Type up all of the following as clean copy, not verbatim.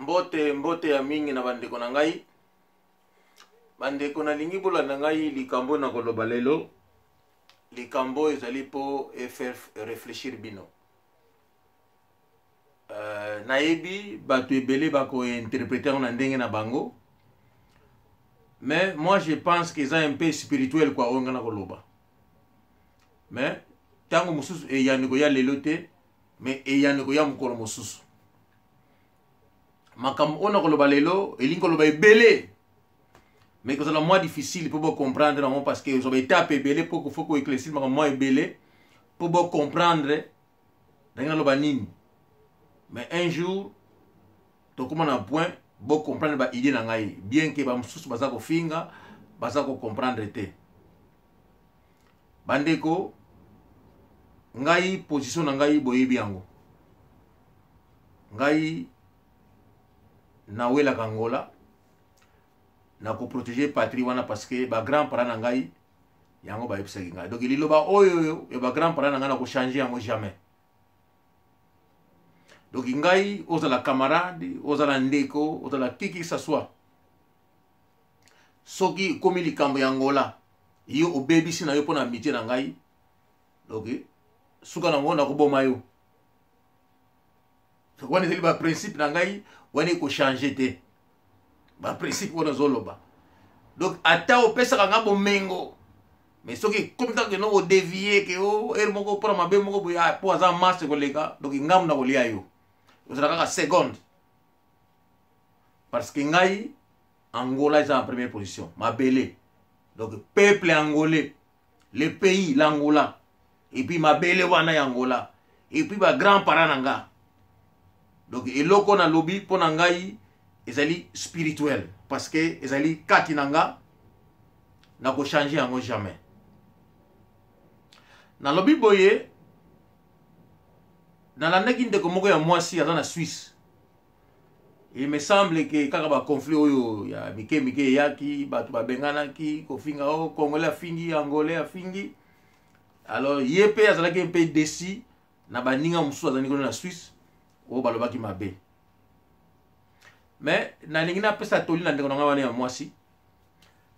Mbote, mbote ya mingi na bandeko na ngai. Bandeko, nalingi bolanda ngai likambo na koloba lelo. Likambo ezali mpo e faire réfléchir bino. Nayebi bato ebele bakointerprete yango na ndenge na bango, mais moi je pense que eza un peu spirituel quoi oyo ngai nakoloba. Mais ntango mosusu eyano ekoya lelo te, mais eyano ekoya mokolo mosusu. Makambo oyo nakoloba lelo elingi koloba ebele, mais ekozala mwa difficile mpo bocomprendre yango, parce que ozwa baetape ebele mpo fo koéclaircir makambo mwa ebele mpo bocomprendre ndenge naloba nini. Mais un jour tokóma na point bocomprendre baidée na ngai, bien ke bamosusu baza kofinga, baza kocomprendre te. Bandeko, ngai position na ngai boyebi yango. Ngai nawelaka Angola na koprotege patrie wana, parce que bagrand parent na ngai yango bayebisaki ngai. Donc liloba oyo ya bagrand parent na ngai, nakochange yango jamais. Donc ngai, ozala camarade, ozala ndeko, ozala qui que ça soit, soki ekomi likambo ya Angola, yo obebisi na yo mpo na amitié na ngai, donc suka nango nakoboma yo. Wana ezali baprincipe na ngai, wana ekochange te, baprincipe wana ozoloba. Donc ata opesaka nga bomengo, mais soki ekomi kaka keno odevie ke o ere moko mpona mabe moko boye mpo aza masse koleka, donc ngambu na kolia yo ozala kaka seconde, parce que ngai Angola eza na première position, mabele. Donc peuple angolais, le pays l'Angola, et puis mabele wana ya Angola, et puis bagrand parent na nga. Donc eloko nalobi mpo na ngai ezali spirituel, parce que ezali kati na nga, nakochange yango jamais. Nalobi boye, nalandaki ndeko moko ya mwasi aza na Suisse. Il me semble ke kaka baconflit oyo ya mike mike eyaki, bato babenganaki kofinga, o Congolais afingi Angolais afingi. Alors ye mpe azalaki mpe desi na baninga mosusu azalaki kuna na Suisse oyo balobaki mabe. Mais nalingi napesa toli na ndeko na ngai wana ya mwasi.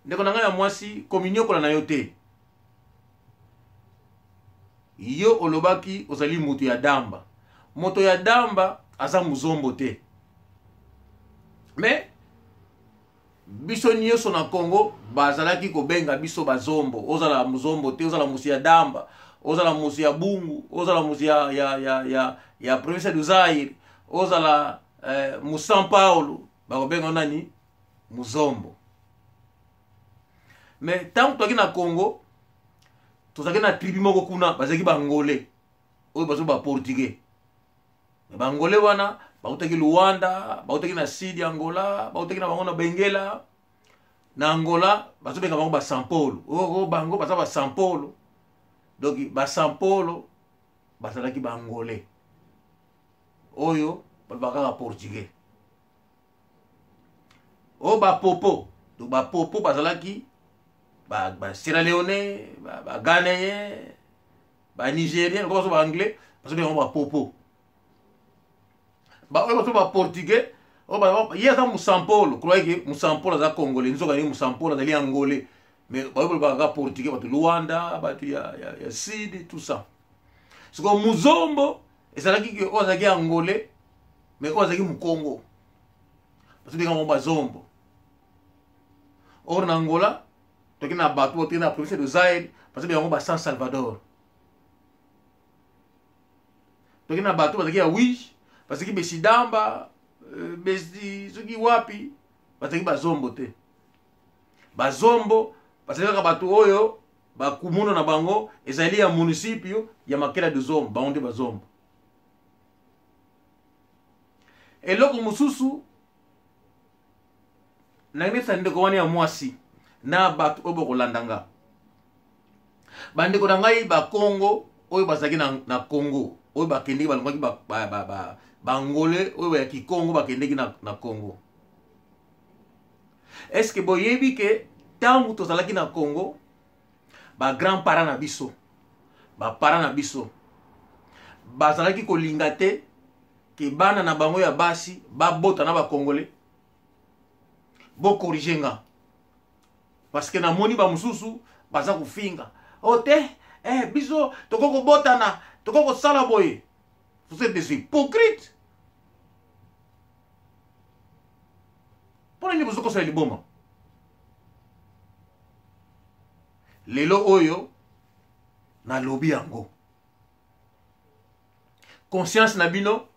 Ndeko na ngai ya mwasi, kominyokola na yo te. Yo olobaki ozali moto ya damba. Moto ya damba aza mozombo te. Mais biso nyonso na Congo bazalaki kobenga biso bazombo. Ozala mozombo te, ozala moto ya damba, ozala moto ya Bungu, ozala moto ya province du Zaire, ozala mu São Paulo, bakobenga nani? Muzombo. Mais ntango tozalaki na Congo, tozalaki na tribu moko kuna, bazalaki Bangole oyo bazo Baportugais. Bangole wana bautaki Luanda, bautaki na sud ya Angola, bautaki na bango na Bengela na Angola, bazobenga bango Basampolo. Oh, bango baza Basampolo. Donc Basampolo bazalaki Bangole oyo balobaka kaka portugais. Oyo Bapopo, donc Bapopo bazalaki Basierra Leone, Baghanéen, Banigérien, lokola bazo Baanglais, bazobenga bango Bapopo. Baoyo bazo Baportugais, ye aza Musampolo, croyez que Musampolo aza Congolais, nzoka ye Musampolo azali Angolais, mais baoyo balobaka kaka portugais, bato Luanda, bato ya sud, tout ça. Sikoyo muzombo ezalaki ke oyo azalaki Angolais, mais oyo azalaki Mokongo, bazobenga bango Bazombo. Or na Angola toki na bato oyo toki na province de Zaire, bazobenga bango ba San Salvador. Toki na bato bazalaki ya Wige, bazalaki Besidamba, besi soki wapi, bazalaki Bazombo te. Bazombo bazalaki kaka bato oyo bakumuna na bango ezali ya municipio ya Makela de Zombo, bango nde Bazombo. Eloko mosusu nayebisa ndeko wana ya mwasi na bato oyo bokolanda nga, bandeko na ngai Bakongo oyo bazalaki na Congo, oyo bakendeki, balongwaki Bangole oyo ya Kikongo, bakendeki na Congo. Est-ce que boyebi ke ntango tozalaki na Congo, bagrand parent na biso, baparent na biso bazalaki kolinga te? ke bana na bango ya basi babota na bacongolais? Bokorige nga, parce que namoni bamosusu baza kofinga o oh, te eh, biso tokoki kobotana, tokoki kosala boye. Vous êtes des hypocrites. Mpo na nini bozokosala liboma lelo oyo? Nalobi yango, conscience na bino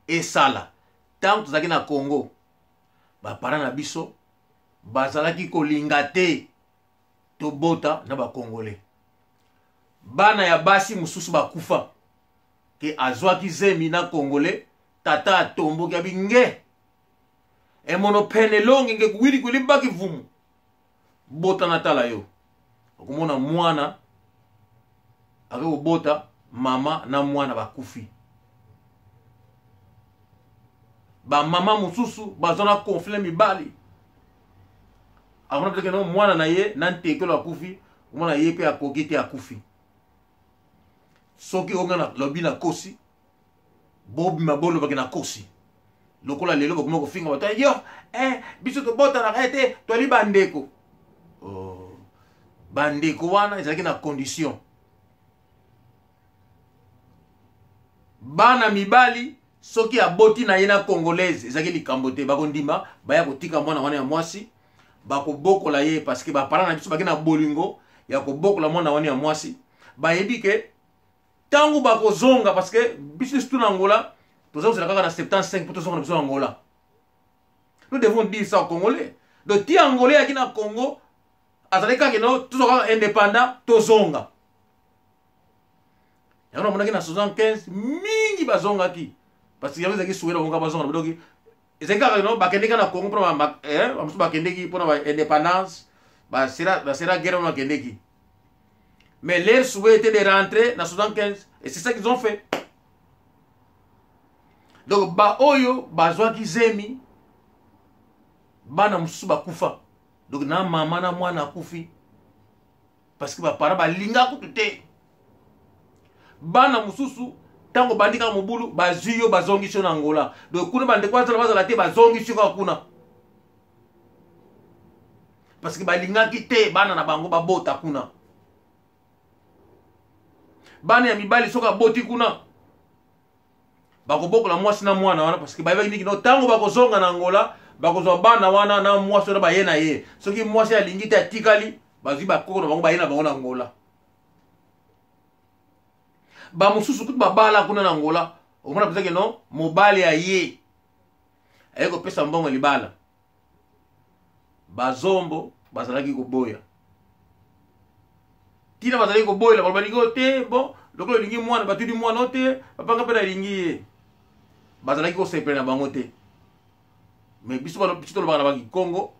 esala. Ntango tozalaki na Congo, baparent na biso bazalaki kolinga te tobota na bacongolais. Bana ya basi mosusu bakufa ke azwaki zemi na congolais, tata atomboki, abi nge emono pene elongi nge kuwili kwili baki vumu bota na tala yo. Okomona mwana ake kobota, mama na mwana bakufi. Bamama mosusu baza na conflit mibali, akomona peut-être no mwana na ye na ntekelo akufi, omona ye mpe akoki te, akufi. Soki onga na lobi na kosi, bobima bolobaki na kosi. Lokola lelo bakoma kofinga bato yo eh, biso tobotanaka ye te, toali bandeko. Oh. Bandeko wana ezalaki na condition. Bana mibali soki aboti na ye na congolaise, ezalaki likambo te, bakondima baya kotika mwana wana ya mwasi, bakobokola ye, parce que baparent na biso baki na bolingo ya kobokola mwana wana ya mwasi. Bayebi ke ntango bakozonga, parce que biso surtout na Angola toza kozela kaka na 75 mpo tozonga na biso na Angola. Nous devons dire ça au Congolais. Donc ti Angolais ayaki na Congo, azalaki kaka no tozwa kaka indépendant, tozonga. Yango namonaki na 75 mingi bazongaki, parce que yango ezalaki suwe na bango bazonga. Donc ezalaki kaka no bakendeki na Congo mpona bamosusu bakendeki mpona baindépendance, basera guerre wana bakendeki, mais leur souhait était de rentrer na 75 et c'est ça qu'ils ont fait. Donc baoyo bazwaki zemi, bana mosusu bakufa, donc na mama na mwana akufi, parce que baparent balinga kutu te. Bana mosusu ntango bandi kaka mobulu, bazwi yo, bazongisi yo na Angola. Donc kuna bandeko bazala bazala te, bazongisi yo kaka kuna, parce que balingaki te bana na bango babota kuna. Bana ya mibali soki aboti kuna, bakobokola mwasi na mwana wana, parce que bayebaki niki no ntango bakozonga na Angola, bakozwa bana wana na mwasi wana baye na ye. Soki mwasi alingi te, atikali, bazwi bakoko na bango, baye na bango na Angola. Bamosusu kutu babala kuna na Angola, omona mpenza ke no mobali aye, aye kopesa mbongo libala, bazombo bazalaki koboya. Ntina bazalaki koboyela, baloba lingi oyo te, bon, lokola olingi mwana, batuni mwana oyo te, bapanga mpe nalingi ye, bazalaki kosepela na bango te. Mais biso biso tolobaka na bakikongo,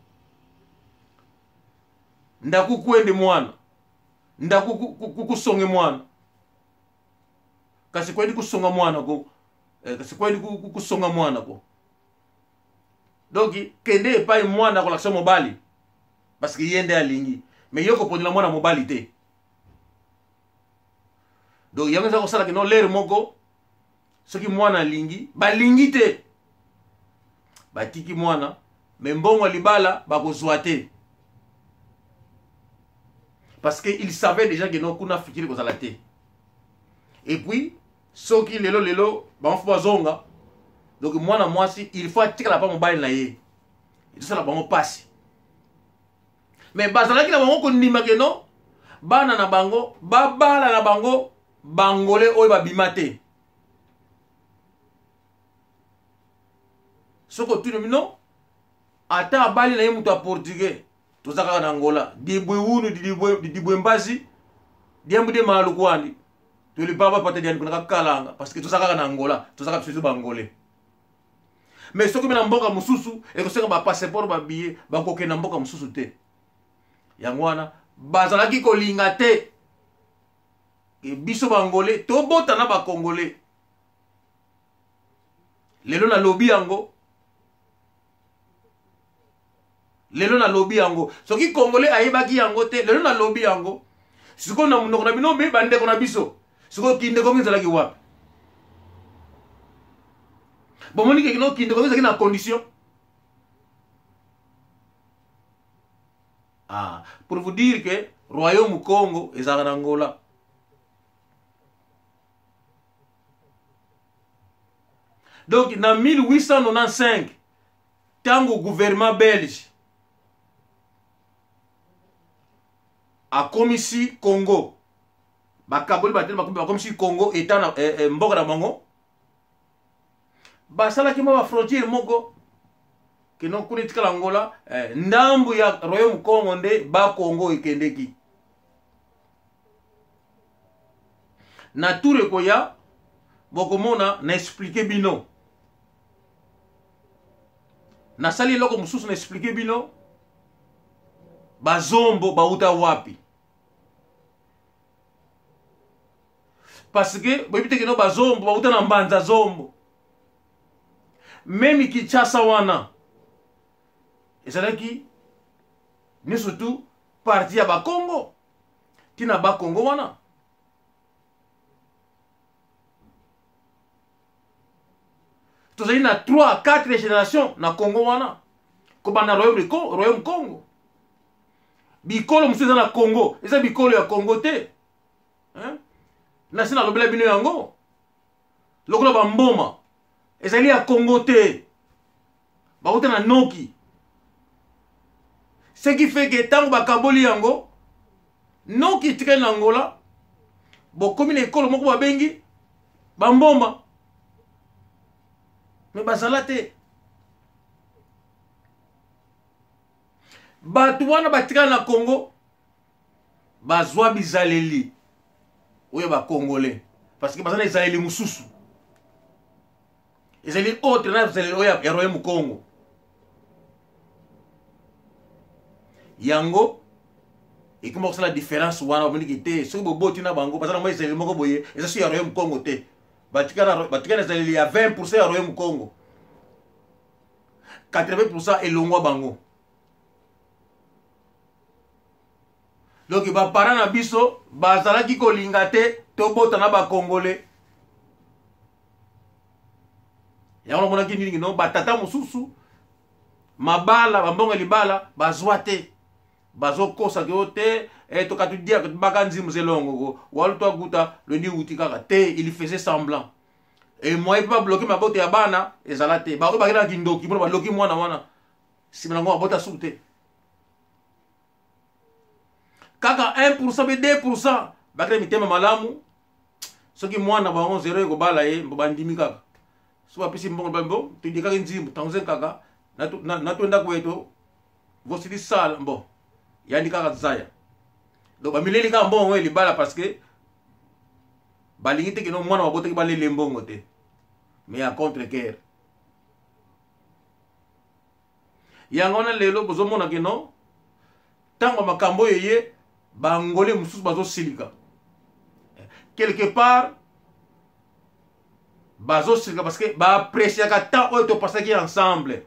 ndaku kwende mwana, ndaku kusonge mwana, kasi kwendi kusonga mwana ko eh, kasi kwendi kusonga mwana ko. Donc kende epai mwana akolakisa mobali, parce que ye nde alingi, mais yo koponela mwana mobali te. Donc yango eza kosala kino lere moko, soki mwana alingi, balingi te, batiki mwana, mais mbongo ya libala bakozwa te, parce que il savait déjà que no kuna fikiri kozala te. Et puis soki lelo lelo bango fo bazonga, donc mwana mwasi il faut atikala pa mobali na ye, ezosala bango mpasi. Mais bazalaki na bango kondima ke no bana na bango babala na bango bangole oyo babima te. Soki otuni bino, ata abali na ye moto ya portugais, toza kaka na Angola, dibwe wunu dibwe mbazi diambu de malu kwandi tolipaba pata diani kuna kakalanga, parce que toza kaka na Angola, toza kaka biso bangole. Mais soki na mboka mosusu ekosenga bapasseport, babillet, bakokende na mboka mosusu te. Yango wana bazalaki kolinga te e biso bangole tobota na bakongole. Lelo nalobi yango, lelo nalobi yango, soki congolais ayebaki yango te, lelo nalobi yango sikoyo na monoko na bino. Me bandeko na biso, sikoyo kindeko mingi ezalaki wapi? Bomoni ke no kindeko ezalaki na condition. Ah, pour vous dire que royaume Congo ezalaka na Angola. Donc na 1895 ntango gouvernement belge akomisi Congo bakaboli batele bakomisi Congo etat na eh, eh, mboka na bango basalaki mwa bafrontiere moko kino kuna etikala Angola eh, ndambu ya royaume Congo nde bakongo ekendeki na tour ekoya bokomona na explike bino nasali eloko mosusu na explike bino bazombo bauta wapi parce que boyebi te kino bazombo bauta na mbanza zombo meme kinshasa wana ezalaki nyonso tu parti ya bakongo ntina bakongo wana tozali na 3 4 génération na congo wana kobanda royaume, royaume congo bikolo mosusu eza na congo eza bikolo ya congo te nasi nalobela bino yango lokola bamboma ezali ya congo te bauta na noki ce qui fait que ntango bakaboli yango noki etikali na angola bokomi na ekolo moko babengi bamboma me bazala te bato wana batikala na congo bazwa bizaleli oyo bacongolais parce que baza na ezaleli mosusu ezali autre na ezaleli oyo ya royaume congo yango ekoma kosala différence wana bamoniki te soki boboti na bango baza na mwa ezaleli moko boye eza so ya royaume congo te batika na ezaleli ya 20 pourcent ya royaume congo 80 pourcent elongwa bango donc baparent na biso bazalaki kolinga te tobota na bacongolais yango namonaki nini no batata mosusu mabala bambongo ya libala bazwa te bazokosa ke yo te eh, tokatudia baka nzimu zelongo ko walu twaguta londi wuti kaka te il faisait semblant e moye mpe babloke maboto ya bana ezala te baoyo bakendaka kindoki mpona baloki mwana wana nsima nango abota suku te kaka 1 pourcent mpe 2 pourcent bakenda mitema malamu soki mwana bango zero ekobala ye mbo bandimi kaka so bapesi mbongo bambo todikaki nzimbu ntango kaka natwenda kweto vosili sala mbo yandi kaka zaya donc bamileli kaka mbongo yango ya libala parce que balingi te kino mwana babotaki balele mbongo te mais ya contre cœur yango wana lelo bozomona kino ntango makambo oyo eye baangolais mosusu bazosilika quelque part bazosilika parce que baappréciaka temps oyo topasaki ensemble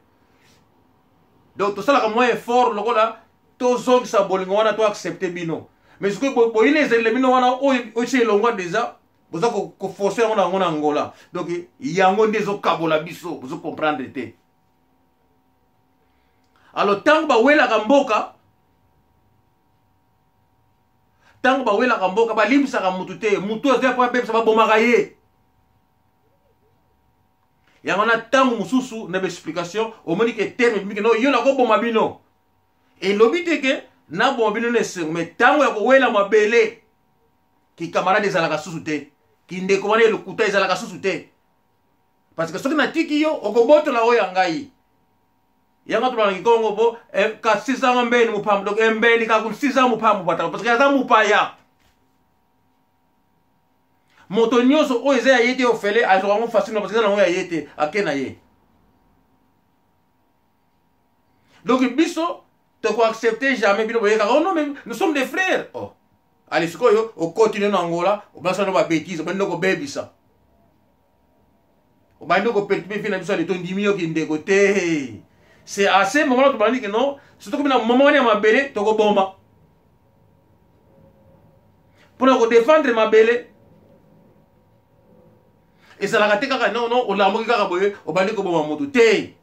donc tosalaka mwa effort lokola tozongisa bolingo wana toaccepte bino mais sikoyo boyini ezaleli bino wana oyo esi elongwa deja boza koforce yango na yango na angola donc yango nde ezokabola biso bozo comprendre te alors ntango bawelaka mboka ntango bawelaka mboka balimbisaka motu te motu azoya mpo abebisa babomaka ye yango na ntango mosusu na baexplication omoni ke terme ebimiki no yo nakoboma bino elobi te ke naboma bino na esengo mai ntango ya kowela mabele kikamarade ezalaka susu te kindeko wana elokuta ezalaka susu te parce que soki natiki yo okobotola oyo ya ngai yango tolobaka na kikongo po eh, kasisanga mbeni mopambo donc embeni eh, kakusisa mopambo pataka parce que aza mopaya moto nyonso oyo eza ya ye te ofele azwaka yango facile parce que eza nango ya ye te ake na ye donc biso tokoaccepte jamais bino boyekaka oh non mais nous sommes des frères oh ale sikoyo okontinue na angola obasana babétise obandi kobebisa obandi koperturbe vie na biso ale tondimi yo kindeko te c'est à ce moment là tobandi ke non soki tokomi na moment wana ya mabele tokoboma mpo na kodefendre mabele Ezalaka te kaka non non, olamuki kaka boye obandi koboma moto te,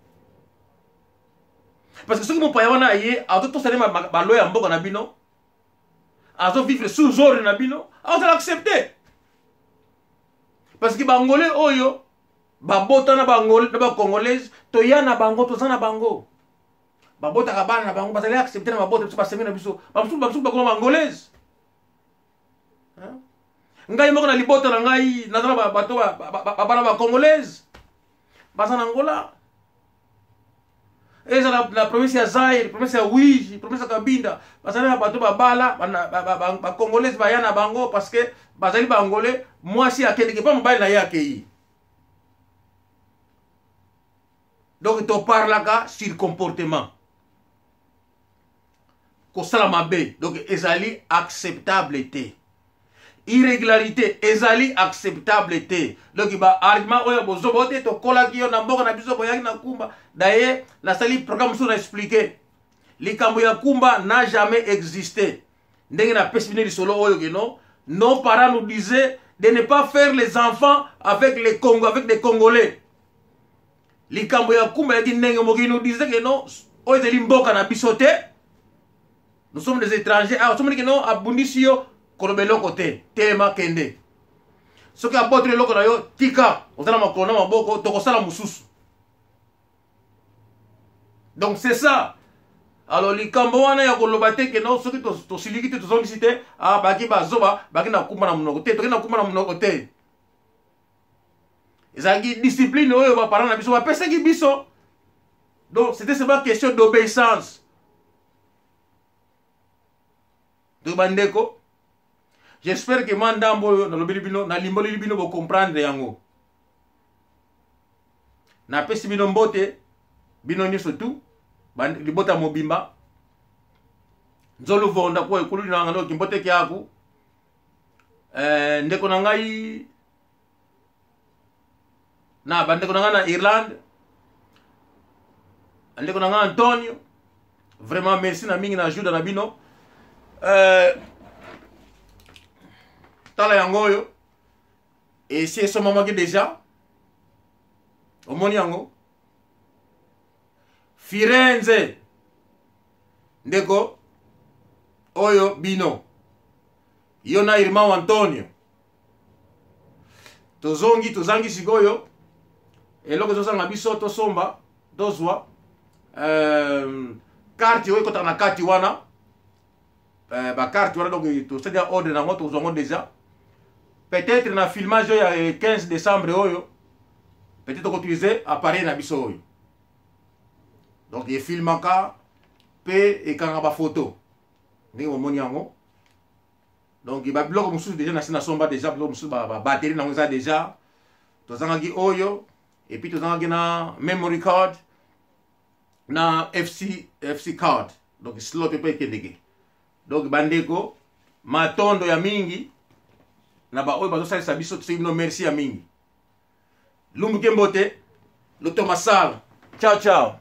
parce que soki mopaya wana aye, azotosa nde balo ya mboka na bino, azovivre sous ordre na bino, azala accepte, parce que bangolais oyo babota na bangolais na bacongolaise, toya na bango, toza na bango, babotaka bana na bango, bazali accepte na mabota biso, basenge na biso, bamosusu bamosusu bakoma bangolaise. Ngai moko na libota na ngai, naza na bato babala bacongolaise, baza na Angola, eza na province ya Zaire, province ya Uige, province ya Kabinda, bazali na bato babala bacongolaise, baya na bango parce que bazali baangolais. Mwasi akendeke mpa mobali na ye akei. Donc toparlaka sur comportement, kosala mabe donc ezali acceptable te, irrégularité ezali acceptable te. Donc baargument oyo bozoba oyo te, tokolaki yo na mboka na biso, boyaki na kumba. Daye nasali programme mosusu na expliqué likambo ya kumba n'a jamais existé. Ndenge napesi bino lisolo oyo ke non, nos parents nous disaient de ne pas faire les enfants avec les Congo, avec des Congolais. Likambo ya kumba elaki ndenge moko, nous disait que non, oyo ezali mboka na biso te, nous sommes des étrangers. Awa somoni ke non, abundisi yo, koloba eloko te, telema kende. Soki abotoli eloko na yo, tika, oza na makolo na maboko, tokosala mosusu. Donc c'est ça. Alors likambo wana ya koloba te ke non, soki tosiliki te, tozongisi te, ah, baki bazoba, baki na kumba na monoko te, toki na kumba na monoko te. Ezalaki discipline oyo baparent na biso bapesaki biso. Donc c'était seulement question d'obéissance. Donc bandeko, j'espère que mwa ndambo oyo nalobeli bino, nalimboleli bino, bocomprendre yango. Napesi bino mbote, bino nyonso tu, libota mobimba, nzolu vonda kuwa ekulu nanga ndoki mbote kiaku. Ndeko na ngai na bandeko na ngai na Irlande, ndeko na ngai Antonio, vraiment merci na mingi na ajuda na bino. Tala yango oyo esi esomamaki deja, omoni yango Firenze. Ndeko oyo bino, yo na irmão Antonio, tozongi, tozangi sikoyo eloko ezozanga biso, tosomba, tozwa carte oyo ekotaka na kati wana, bacarte wana. Donc tosali ya ordre nango, tozwa yango déjà peut-être na filmage oyo ya 15 décembre oyo. Peut-être tokoutilize appareil na biso oyo, donc efilmaka mpe ekanga bafoto ndenge bomoni yango. Donc babiloko mosusu déjà nasi nasomba déjà, biloko mosusu, babatterie nango eza déjà. Tozangaki oyo, et puis tozangaki na memory card na FC card, donc slot mpe ekendeke. Donc bandeko, matondo ya mingi na baoyo bazosalisa biso, tosoki bino merci ya mingi. Lumbuke mbote loto masala, ciao ciao.